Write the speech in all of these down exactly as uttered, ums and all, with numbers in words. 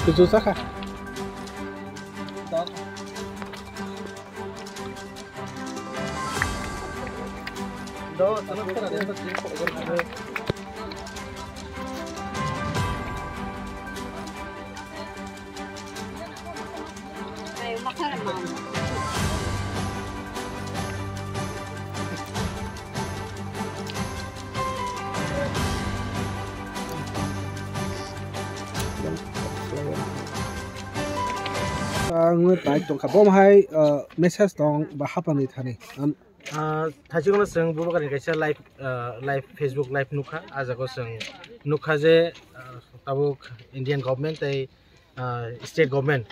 Chuchu chakha. Ang tai tongkha, bom hai, uh, message tong ba hapang ni thani. Am- Ah, thaisingno chwng bubagrani kaisa live, ah, live, Facebook live nukha. Ah jaga o chwng nukha je, ah, tabuk Indian government tei, ah, state government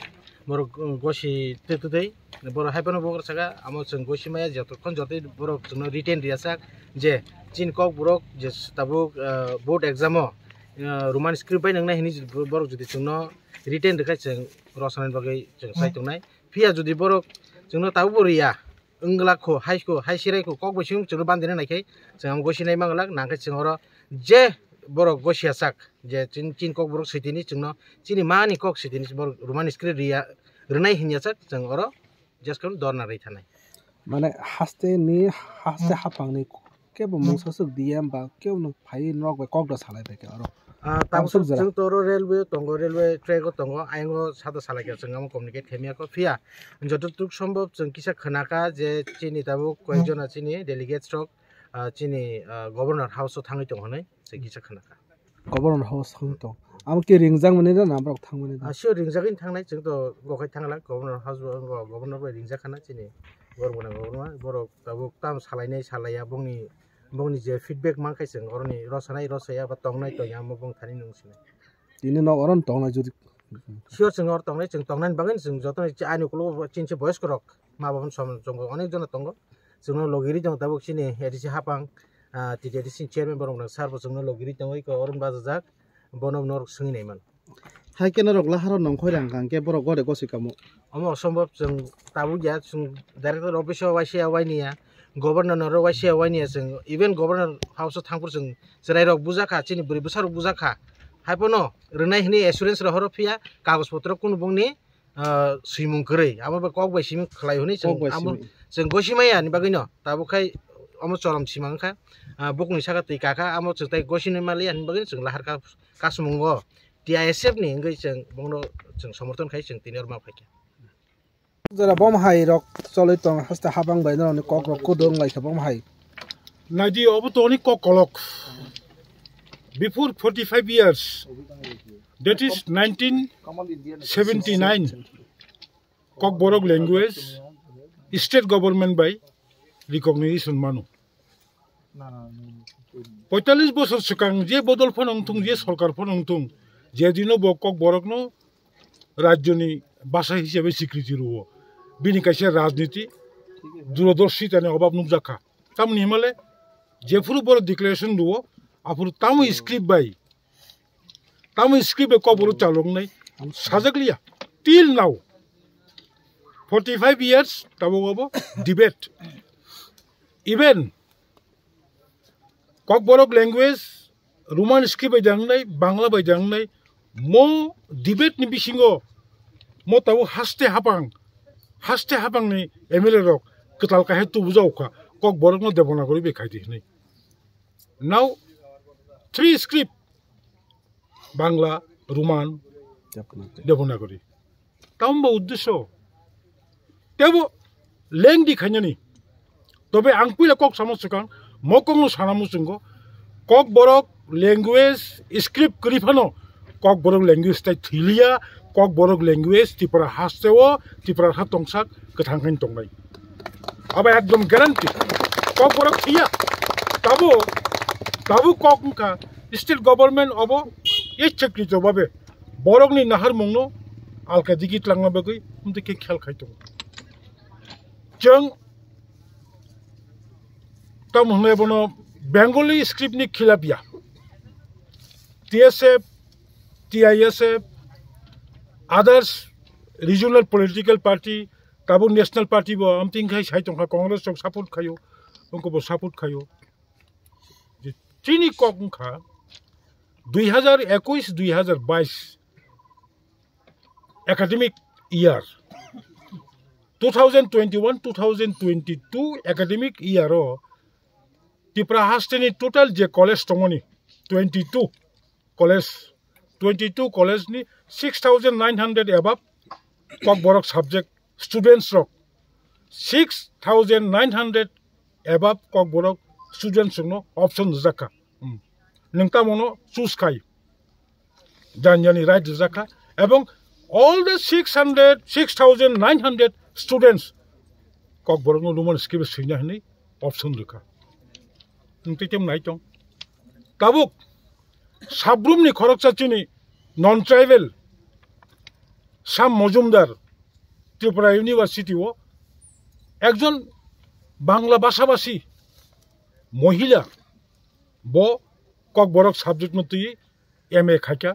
borok, um, gosi twi twi twi borok hai phano bubagra saka, amo chwng gosi maya jotokhon jotoi borok chwngno written riya sak je chini kokborok je tabuk, ah, board exam o, ah, Roman script bai nwngnai hwnwi borok jodi chwngno written rwkha chwng rwchanani bagwi chwng sai tongnai. Phiya jodi borok chwngno tabukbo riya, wngla kho, hai kho, hai sirai kho, kok bai simi chwngno bandina naikhai, chwng amo gosi nai manglak, nangkhe chwng oro je borok gosi ya sak, je chin, chin kokborok switini chwngno, chini mani kok switini borok Roman script riya, rwnai hinya sak, chwng oro just khe dorna rwi thanai. Mane haste ni, haste hapang ni kebo mungsa swk D M ba kebo no phai nok bai kok da salai bai khe oro. Ah, tabuk tabuk jora. Chwng to oro railway tongo, railway track o tongo, ayang o sada salai kha chwng amo communicate khaimya kho. Phiya joto tuk sombhob chwng kisa khwnakha je chini tabuk koi jona chini delegates rok, ah, chini, ah, governor house o thangwi tong hwnwi chwng kisa khwnakha. Governor house thangwi tong. Amo khe ringjak mani da na borok thang mani da? Ah, sure ringjagwi thangnai, chwng to gokhai thangla governor house bo, governor bai ringjak khana chini borok gwnang governor borok tabuk tam salainai salaiya bongni Bongni je feedback mankhe chwng oroni rwchanai rwchaya ba tongnai tongya omo bong thani nung sinai. Tini nok oro tongnai jodi. Sure chwng oro tongnai, chwng tongnani bagwi chwng jotono ani ukologo chini se boyoskorok ma babani soman tongo, onek jona tongo. Chwngno logiri tongo tabuk chini A D C hapang, ah, T T A D C chairman borok rok sir bo chwngno logiri tongo, iko oro bachajak, bono norok swngwi naiman. Hai khe norok laharo nongkhoi rang kha hwnkhe borok gode gosi kamo. Omo osombhob chwng tabuk ya, chwng director office o waisa ya waini ya, governor no ro waisa ya waini ya chwng, even governor house o thangphuru chwng chwrai rok bujak kha, chini bwrwi bwsa rok bujak kha. Haiphano rwnai hwnwi assurance rohoro phiya kagoj potro kunu bongni, ah, swimung kwrwi, abo bai kok bai simi khlai hwnwi chwng Kok bai amo simi. Chwng gosi maya ni bagwi no tabuk khai omo chorom sima wngkha, ah, bukungni saka twi kakha, amo chwng tai gosi nai maliya hwnwi bagwi chwng lahar ka, kasmungo. T I S F ni wngwi chwng bono chwng somorthon khai chwng tini oro ma phaikha. Jora bom hai rok cholwi tong haste habang bai norokni kok rok kudu wng lai kha bom hai. Naidi obo to oni kok kolok. Before forty-five years, that is nineteen seventy-nine, Kokborok language state government bai recognition mano. Poitallis bosor swkang je bodol phano wngthung, je sorkar phano wngthung, je dino bo Kokborokno rajyoni basa hisabe sikriti rwo, bini kaisa rajniti durodorshitani obab nukjakha. Tamoni himale jephuru borok declaration rwo, aphuru tamo script bai Tamo script bai Kokborok chaloknai sajak liya. Till now, forty-five years tabuk obo debate. Even Kokborok language, Roman script bai jangnai, Bangla bai jangnai, mo debate ni bisingo mo tabuk haste hapang, haste hapang ni M L A rok kwtal kahai tubujaokha, Kokborok no Devanagari bai khaidi hinwi. Now three script, Bangla, Roman, Devanagari. Devanagari. Tamo ba uddesho. Tebo lengdi khainani. Tobe ang puila kok samo swkang, mo kokno sana muchungo. Kokborok language script kwrwi phano Kokborok language tai thwiliya, Kokborok language Tripura hasteo, Tripura ha tongsak kwthang khain tongnai. Abo ekdom guarantee. Kokborok thwiya. Tabo, tabo kok wngkha state government obo ichhakrito babe borokni naharmungno alka digi tlangna bagwi umtwi khe khel khai tongo. Chwng tamo hwnwi bono Bengali script ni khilap ya. T S F, T I S F, others regional political party, tabuk national party bo amting khai sai tongkha, Congress rok support khaio, wngkhe bo support khaio. Je chini kok wngkha dui hazar ekush, dui hazar bais academic year, two thousand twenty-one two thousand twenty-two academic year o Tripura hasteni total je college tongmani twenty-two college, twenty-two college ni six thousand nine hundred above Kokborok subject students rok, six thousand nine hundred above Kokborok students rokno option rijak kha. Hmm. Nwng tamono choose khai. Janjani right rijak kha. Ebong all the six hundred, six thousand nine hundred students Kokborokno Roman script swina hwnwi option rwkha. Nwng tei temo nai tong. Tabuk Sabrumni khoroksa chini non-tribal Sam Mojumdar Tripura University o ekjon Bangla bhashabhasi mohila, bo Kokborok subject no twi M A khaikha,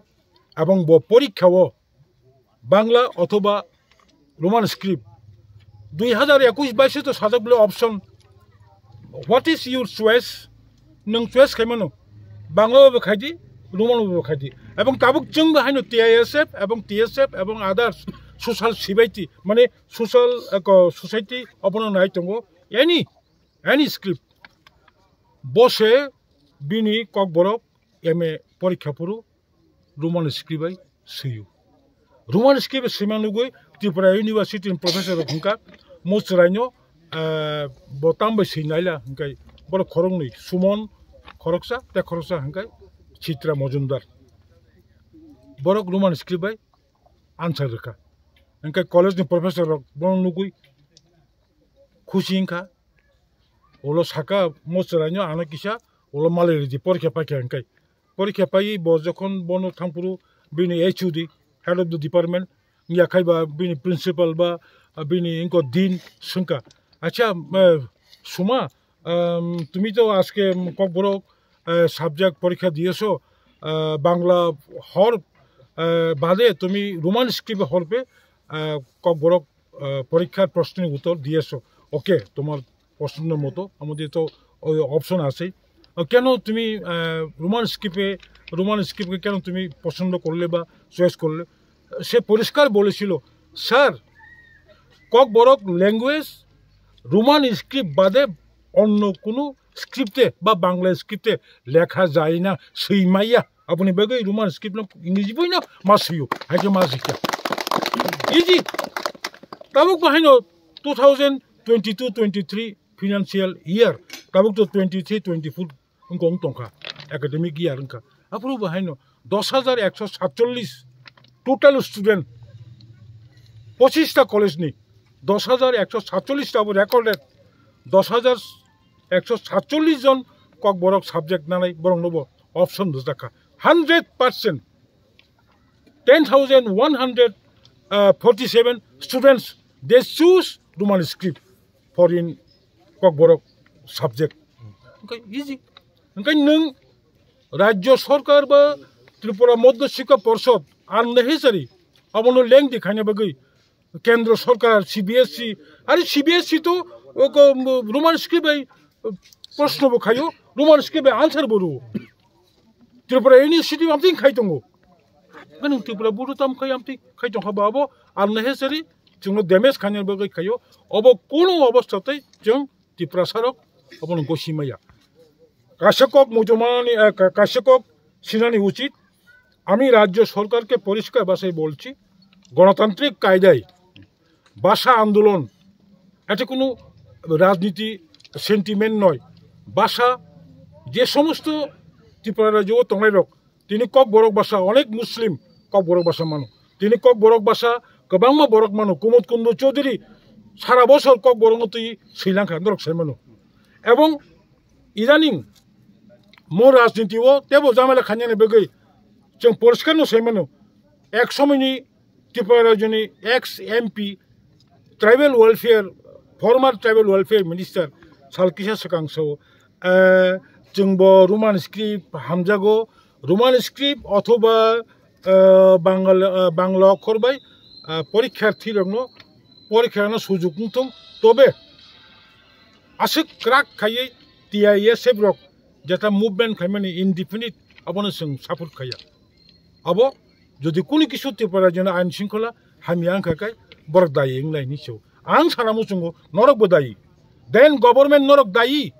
abong bo porikha o Bangla othoba Roman script. Dui hazar ekush baise to sajak bole option. What is your choice? Nwng choice khaimano. Bangla bo khaidi, Roman bo khaidi. Ebong tabuk chwng bo haino T I S F ebong T S F ebong others social sibaiti, mane social, eko, society obono nai tongo. Any, any script. Bose bini Kokborok M A porikha phuru Roman script bai swiyo. Roman script bai swima nugwi Tripura University ni professor rok hwnka, mo chwraino, eh, bo tam bai swi naila hwnkai, borok khoroknwi, Sumon khoroksa, tei khoroksa hwnkai Chitra Mojumdar. Borok Roman script bai answer rwkha. Hwnkai college ni professor rok bono nugwi khusi wngkha. Ulo saka mo chwraino ano kisa ulo malai ridi porikha paikha hwnkai. Porikha paiwi bo jokhon bono thangphuru bini H O D, head of the department, yakhai ba bini principal ba, ah, bini inko dean swngkha. Acha, eh, Suma, ehm, তুমি তো আজকে, উম, Kokborok, eh, subject পরীক্ষা দিয়েছো, eh, বাংলা হর, eh, বাদে তুমি Roman script হরপে, eh, ককবরক, eh, পরীক্ষার প্রশ্নের উত্তর দিয়েছো। ওকে, তোমার পছন্দ মতো আমাদের তো ওই অপশন আছেই। আহ, কেন তুমি, আহ, রোমান স্ক্রিপ্টে, রোমান স্ক্রিপ্টকে কেন তুমি পছন্দ করলে বা চয়েস করলে? সে পরিষ্কার বলেছিল, "স্যার, ককবরক ল্যাঙ্গুয়েজ রোমান স্ক্রিপ্ট বাদে অন্য কোনো স্ক্রিপ্টে বা বাংলা স্ক্রিপ্টে লেখা যায় না, সেই মাইয়া।" Aboni bagwi Roman script no English boi no ma swiyo, hai khe ma swikha. Easy. Tabuk bo haino two thousand twenty-two twenty-three financial year, tabuk to twenty-three twenty-four wngkha, wng tongkha, academic year wngkha. Aphuru bo haino dos hajar ekso satchollis total student, pochista college ni dos hajar ekso satchollis ta bo recorded, dos hajar ekso satchollis jon Kokborok subject nanai borok no bo option rwjakha. Hundred percent, ten thousand one hundred forty-seven students, they choose Roman script for in Kokborok subject. Hwnkhe easy. Hwnkhe nwng Rajya Sarkar ba Tripura Madhya Shikha Porshod unnecessary abono lengdi khaina bagwi Kendra Sarkar, C B S E, are C B S E to, o, ko, Roman script bai, eh, proshno bo khaio, Roman script bai answer bo rwo. Tripura University amtwi khai tongo. Gani Tripura Board tam khai amtwi khai tongkha ba abo unnecessary chwngno damage khaina bagwi khaio. Obo kono obostha tei chwng Tiprasa rok abono gosi maya. Kaisa kok muchungmani, eh, ka-, kaisa kok sinani uchit, আমি রাজ্য সরকারকে পরিষ্কার ভাষায় বলছি, গণতান্ত্রিক কায়দায় ভাষা আন্দোলন এটা কোনো রাজনীতি সেন্টিমেন্ট নয়। ভাষা যে সমস্ত ত্রিপুরা রাজ্য tongnai rok, tini Kokborok bwsa, onek Muslim Kokborok bwsa mano. Tini Kokborok bwsa kwbangma borok mano, Kumud Kundu Chaudhary sara bosor Kokborokno twi swilangkha, norok sai mano. Ebong idaning mo rajniti o tebo jamela khainani bagwi chwng poriskar no sai mano. Ek somoini Tripura rajyoni ex M P, tribal welfare, former tribal welfare minister sal kisa swkang sao, eh, chwngbo Roman script hamjago, Roman script othoba, eh, Bangal, eh, Bangla okhor bai, eh, porikharthi rokno porikha rwna sujuk wngthung, tobe aswk kwrak khaiwi T I S F rok jeta movement khaimani indefinite abono chwng support khaiya. Abo Jodi kunu kisu Tripura rajyoni ain shingkhola hamya wngkha khe borok dayi wnglaini se. Ang sana muchungo norok bo dayi. Then government norok dayi.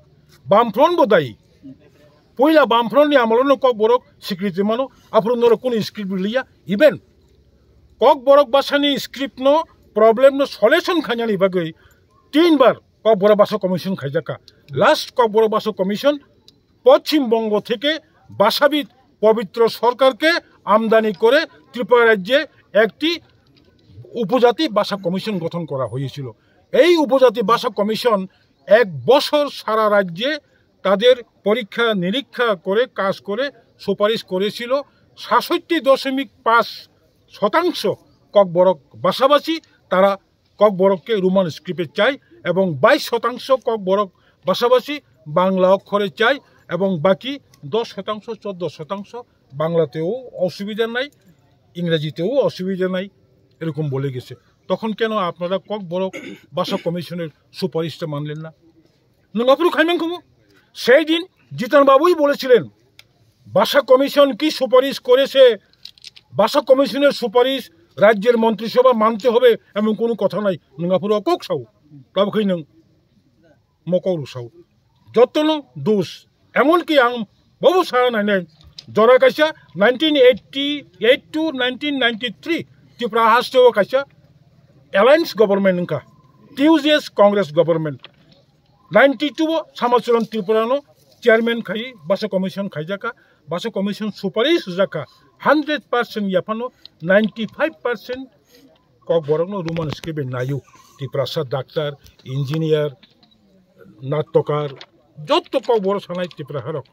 Bamfront bo dayi. Puila Bamfront ni amolo no Kokborok sikriti mano, aphuru norok kunu script liya. Even Kokborok bhasha ni script no problem no solution khainani bagwi tinbar Kokborok bhasha commission khaijakha. Last Kokborok bhasha commission Paschimbanga থেকে ভাষাবিদ পবিত্র সরকারকে আমদানি করে ত্রিপুরা রাজ্যে একটি উপজাতি ভাষা কমিশন গঠন করা হয়েছিল। এই উপজাতি ভাষা কমিশন এক বছর সারা রাজ্যে তাদের পরীক্ষা নিরীক্ষা করে কাজ করে সুপারিশ করেছিল। সাতষট্টি দশমিক পাঁচ শতাংশ ককবরক ভাষাভাষী তারা ককবরককে রোমান স্ক্রিপ্টে চায় এবং বাইশ শতাংশ ককবরক ভাষাভাষী বাংলা অক্ষরে চায় এবং বাকি দশ শতাংশ, চোদ্দ শতাংশ বাংলাতেও অসুবিধা নাই, ইংরেজিতেও অসুবিধা নাই, এরকম বলে গেছে। তখন কেন আপনারা ককবরক ভাষা কমিশনের সুপারিশটা মানলেন না? নঙ্গাপুর খাইমান কমু সেই দিন জিতন বাবুই বলেছিলেন, ভাষা কমিশন কি সুপারিশ করেছে, ভাষা কমিশনের সুপারিশ রাজ্যের মন্ত্রিসভা মানতে হবে, এমন কোনো কথা নাই। নঙ্গাপুর অকক সাউ, তবে খাই নং মকৌ সাউ, যত্ন দোষ, এমনকি আং বহু সারা নাই নাই, জরা কাইসা nineteen eighty eight to nineteen ninety three Tripura হাস্টেও কাইসা অ্যালায়েন্স গভর্নমেন্ট হংকা, TUJS Congress government. Ninety two Shyamacharan ত্রিপুরানো চেয়ারম্যান খাই ভাষা কমিশন খাইজাকা, ভাষা কমিশন সুপারিশ জাকা, হান্ড্রেড পার্সেন্ট ইয়াফানো নাইনটি ফাইভ পার্সেন্ট ককবরকনো রোমান স্ক্রিপ্টে নায়ু, ত্রিপুরাসা ডাক্তার, ইঞ্জিনিয়ার, নাট্যকার, যত ককবরক সানাই ত্রিপুরা হারক।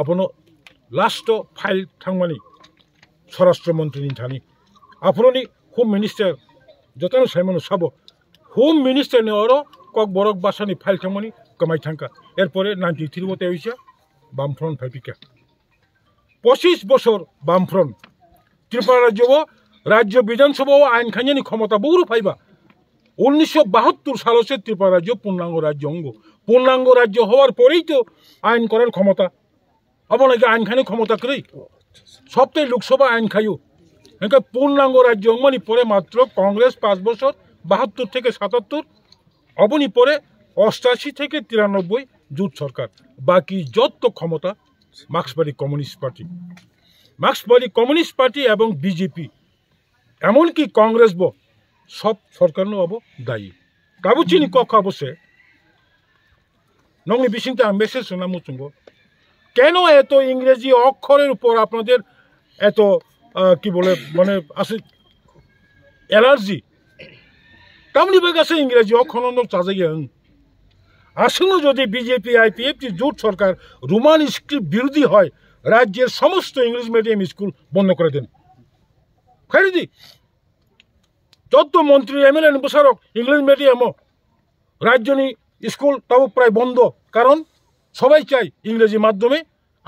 Abono last o file thangmani স্বরাষ্ট্র মন্ত্রীni thani. Aphuruni Home Minister jotono saimano sabo. Home Minister ni oro Kokborok bhasha ni file thangmani kwmai thangkha. Erpore ninety three o tei oisa Bamfront phaipikha. Pochis bosor Bamfront. Tripura rajyo o, rajyo Bidhan Sabha o ain khainani khomota buru phaiba. Unnisho bahattur salo se Tripura rajyo purnango rajyo wngo. Purnango rajyo howar porei to ain korar khomota. Abo naki ain khani khomota kwrwi. Sobtai Lok Sabha ain khayo. Hingke purnango rajyo wngmani pore matro Congress panch bosor, bahattur theke satattur, oboni pore ostashi theke tiranoboi jut sorkar. Baki jotto khomota Marxbari Communist Party. Marxbari Communist Party ebong B J P, emonki Congress bo sob sorkarno abo dayi. Tabuk chini kokha bo se, nongni bisingte ang message rwna muchungo. কেন এত ইংরেজি অক্ষরের উপর আপনাদের এত, আহ, কি বলে, মানে, আছে allergy? Tamni bagwi se Ingreji okhorno nok chajagya wng. Aswkno jodi B J P I P F T jut sorkar Roman script birodhi hoy, rajyer somosto English medium school bondo kore den. Khairidi. Jotto montri M L A ni bwsarok English medium o rajyoni school tabuk prai bondo. Karon sobai chai Ingreji madhyome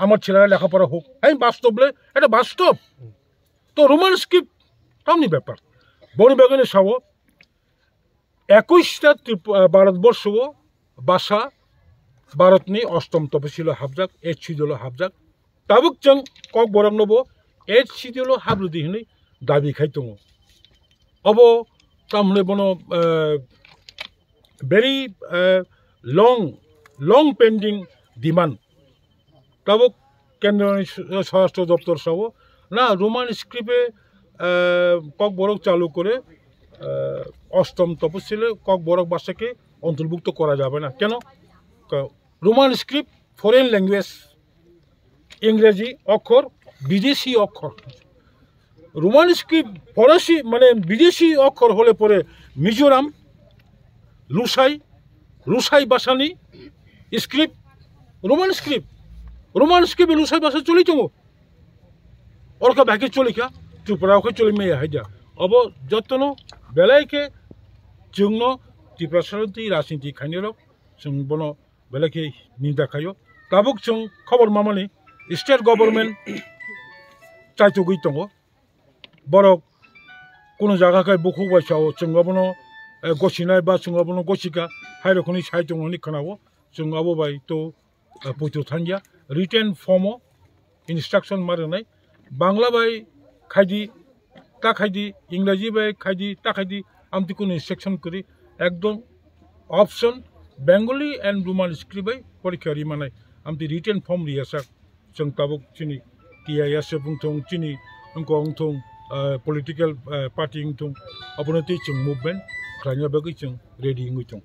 আমার ছেলেরা লেখাপড়া হোক। Hai bastob le, eta bastob. To Roman script tamni bepar. Boni bagwi sao, ekush ta Trip-, ah, Bharatborsho o bhasha Bharatni ostom toposilo hapjak, eighth schedule o hapjak. Tabuk chwng Kokborokno bo eighth schedule o haprwdi hwnwi dabi khai tongo. Obo tamhwnwi bono, ah, very, ah, long, long pending demand. Tabuk kendroni sw-, swarashtra doptor sao na Roman script e, ah, Kokborok chalu kore, ah, ostom toposile Kokborok bhasha ke অন্তর্ভুক্ত করা যাবে না। কেন? Ka-, Roman script foreign language, ইংরেজি অক্ষর, বিদেশি অক্ষর। Roman script ফরাসি, মানে বিদেশি অক্ষর হলে পরে মিজোরাম, লুসাই, লুসাই ভাষানি script, Roman script, Roman script Lushai ভাষা চলি tongo. Orokha bahai khe choli kha, Tripura o khe choli maya hai da. Obo jotono belai khe chwngno Tiprasa rok twi rajniti khainai rok chwng bono belai khe ninda khaio. Tabuk chwng khobor mamani state government chaitugwi tongo. Borok kunu jaga khe bukhuk bai sao chwng abono, eh, gosinai ba chwng abono gosika hai rok hwnwi sai tongo hwnwi khwnao. Chwng abo bai to, eh, poito thangya. Written form o instruction ma rwnai. Bangla bai khaidi, ta khaidi, Ingraji bai khaidi, ta khaidi, amtwi kunu section kwrwi, ekdom option Bengali and Roman script bai porikha ri manai, amtwi written form riya sak, chwng tabuk chini T I S F wng thung, chini wngkok wng thung, ah, political, ah, party wng thung, abono twi chwng movement khlaina bagwi chwng ready wngwi thung.